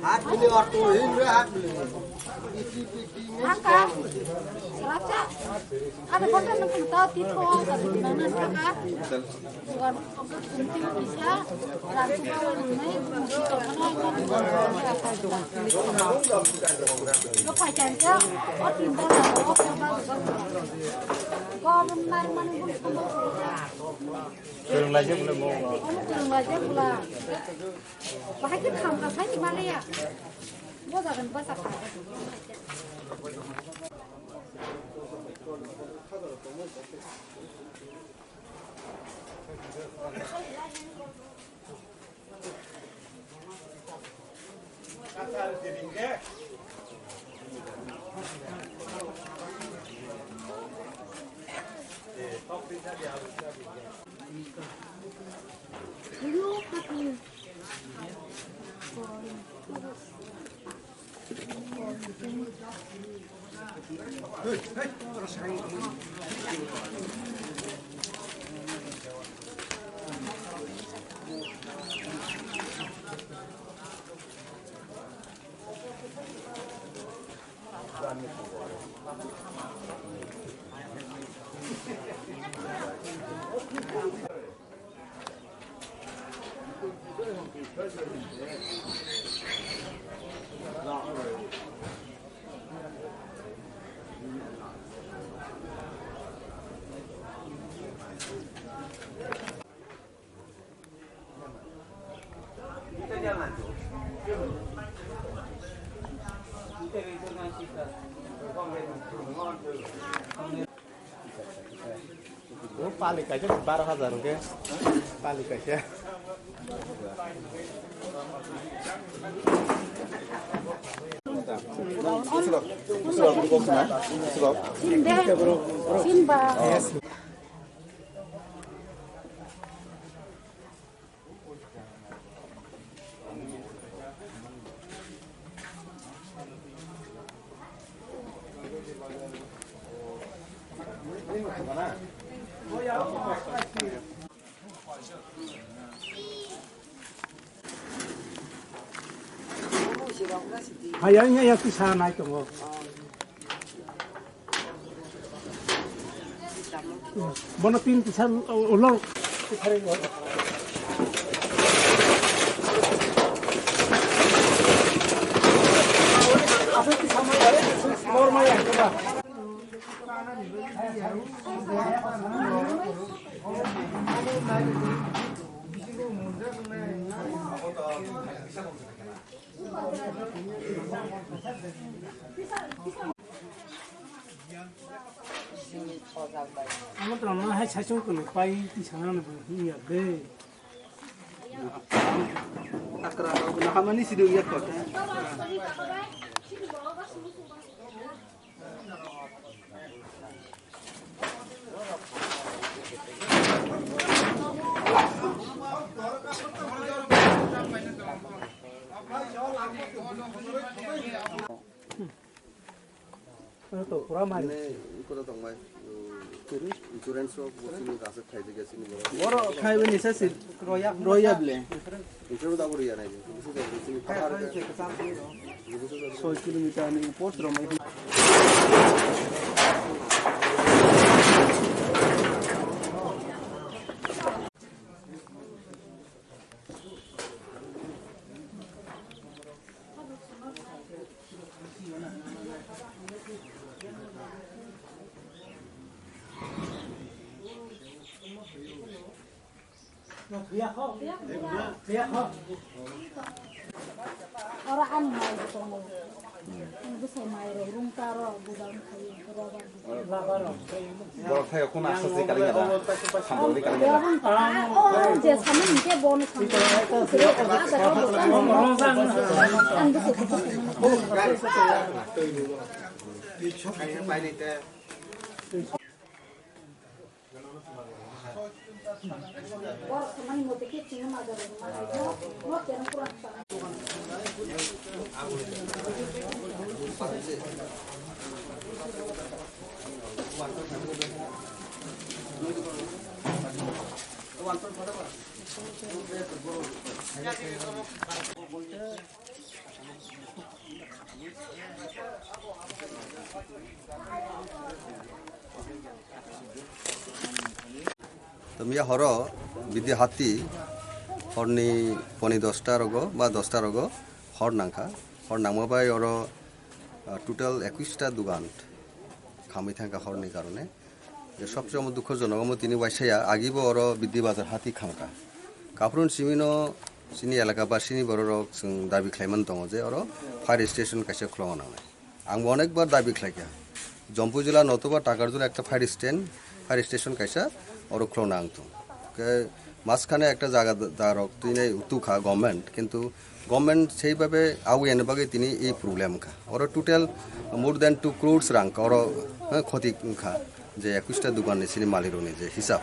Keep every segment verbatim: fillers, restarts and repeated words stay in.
Hat bili orto hin re hat bili. Angka, racha, ada kota nang kita tito, ada di mana angka. Bukan kota kunci bisa, racha bawa nang, bukan kota mana. Lo pakai aja, oh pintar, oh pintar. Kau benar mana pun. Kurang aja boleh mau. Kurang aja boleh. Bahai khe khamkha sai ni maliya. Bo jagan bwsa kha. O pali kaisa baro hajar hwnkhe pali kaisa. Sin de, sin ba. Hayang ya, ya, kisa nai tongo. Bono tin kisa ulo. Amo tongma hai saichung kwnwi pai twi sana nw hwnwi ya de. Akra rok nahamani sidung ya kota. Ano to pura mari. Ini ikut datang mai. Insurance rok bo sini kasih khai juga sini. Oro khai bini sesi roya, roya ble. Insurance da bori ya nai. Soi kilometer ni upor rok mai. Oro ani mai bo tongo. Bwsai mai rok rung ta rok budam khai rok. Borok thai khuna aswk se kalinga da. Sambo di kalinga da. Tamiya horo bidi hati horni poni dosta rogo ba dosta rogo hor nangkha. Hor nangma bai oro, ah, total ekwis ta dugan khamwi thangkha horni karone. Je sobse omo dukhojonok omo tini waisaya, agibo oro Bidhi Bazar hati khamkha. Kaphuru simino chini elaka ba chini bororok chwng dabi khlaiman tongo je oro fire station kaisa khulokna nangnai. Ang bo onekbar dabi khlaikha. Jampui jila notoba Takarjula ekta fire stand, fire station kaisa oro khulokna nangthung. Khe maskane ekta jaga da-, darok twinai utukha government, kintu government sei babe awi ani bagwi tini ei problem wngkha. Oro total more than two crores rang oro, eh, khoti wngkha je ekwis ta dugan ni sini malik rokni je hisab.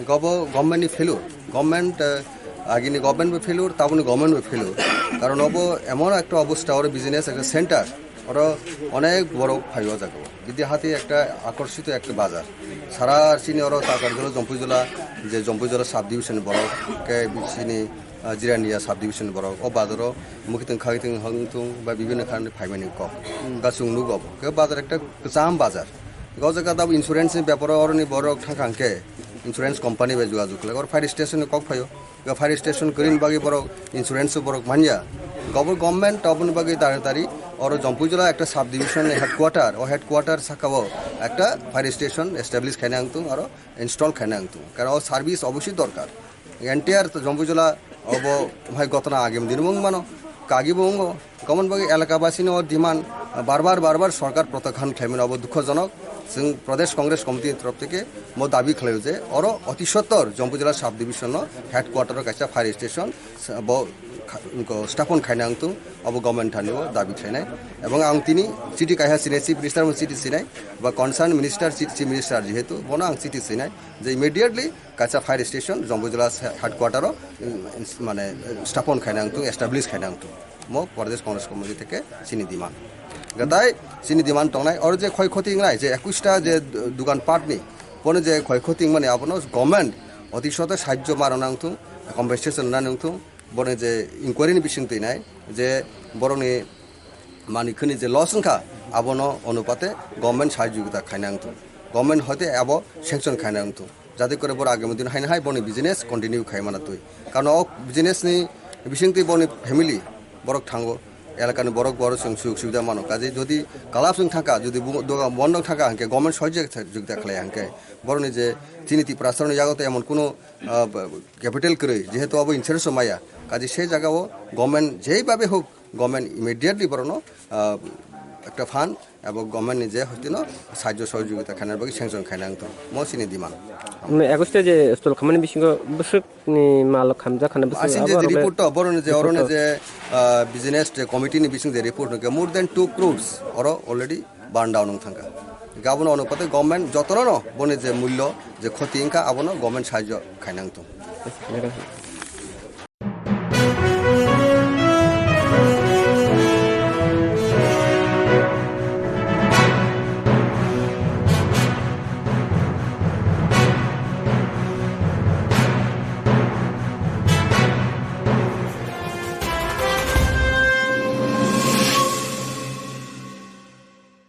Obo government ni failure, government, eh, agini government bo failure, taboni government bo failure. Karon obo emon ekta obosta oro business ekta center, oro onek borok phai o jaga o. Bidi hati ekta akorsito ekta bazar. Sara chini oro Takarjula, Jampui jila, je Jampui jila sub division borok, ke chini ah, Jirania sub division borok o bazaro mukhitwng khagitwng hwngthung ba bibinno kharni phaimani kok. Hmm. Ga chwng nugo bo. Khe bazar ekta kwcham bazar. Go jaga dabo insurance ni beparo oroni borok thangkha hwnkhe insurance company bai jogajog khlai. Oro fire station ni kok phaio. Ga fire station kwrwini bagwi borok insurance borok manya. Gobo government oboni bagwi tari tari oro Jampui jila ekta sub division ni headquarter, o headquarter saka o ekta fire station establish khaina wngthung aro install khaina wngthung. Karon o service obosoi dorkar. Entire to Jampui jila obo hai gotona agim din wng mano, kagi bo wngo. Gomon bagwi elaka basini o demand bar bar, bar bar sorkar protokhan khlaimani obo dukhojonok. Chwng Pradesh Congress Committee ni torof theke mo dabi khlaio je oro oti sottor Jampui jila sub division no headquarter o kaisa fire station bo kha-, ko stapon khaina wngthung, obo government thani o dabi khlainai. Ebong ang tini chiti kaiha sinai, Chief Minister mo chiti sinai, ba concerned minister, Chief, Chief Minister jehetu bono ang chiti sinai je immediately kaisa fire station, Jampui jila headquarter o, mm, mane, stapon khaina wngthung, establish khaina wngthung. Mo Pradesh Congress Committee theke chini demand. Gatai chini demand tongnai, oro je khoi khoti wngnai, je ekwis ta je dugan part ni, bono je khoi khoti wngmani abono government oti soto sahajjo ma rwna wngthung, compensation rwna wngthung, bono je inquiry ni bising twi nai, je borokni Manik khini je loss wngkha, abono onupate government sahajyogita khaina wngthung, government hoite abo sanction khaina wngthung, jate kore boro agami din haino hai boni business continue khai mana twi. Karon o business ni bisingtwi boni family borok thango, elakani borok borok chwng sujog subida mano. Kaje jodi collapse wng thangkha, jodi bu-, dogan bondo wng thangkha, hwnkhe government sahajyogita khlai hwnkhe borokni je chini Tiprasarokni yago to emon kuno, ah, capital kwrwi, jehetu abo insurance o maya, kaje se jaga o government jeibabe hok government immediately borokno, ah, ekta fund abo government ni je hostino sahajyo sohojogita khaina bagwi sanction khaina wngthung, mo chini demand. Mane ekwis ta je stall khamani bisingo bwswk ni mal khamjak khana bwswk Asin je abo je rok le report to, boroni je report oroni to. Je, ah, business je committee ni bising je report no ke more than two crores oro already burn down wng thangkha. Gabon ono pate government jotono no boni je mullo je khoti wngkha abono government sahajyo khaina wngthung.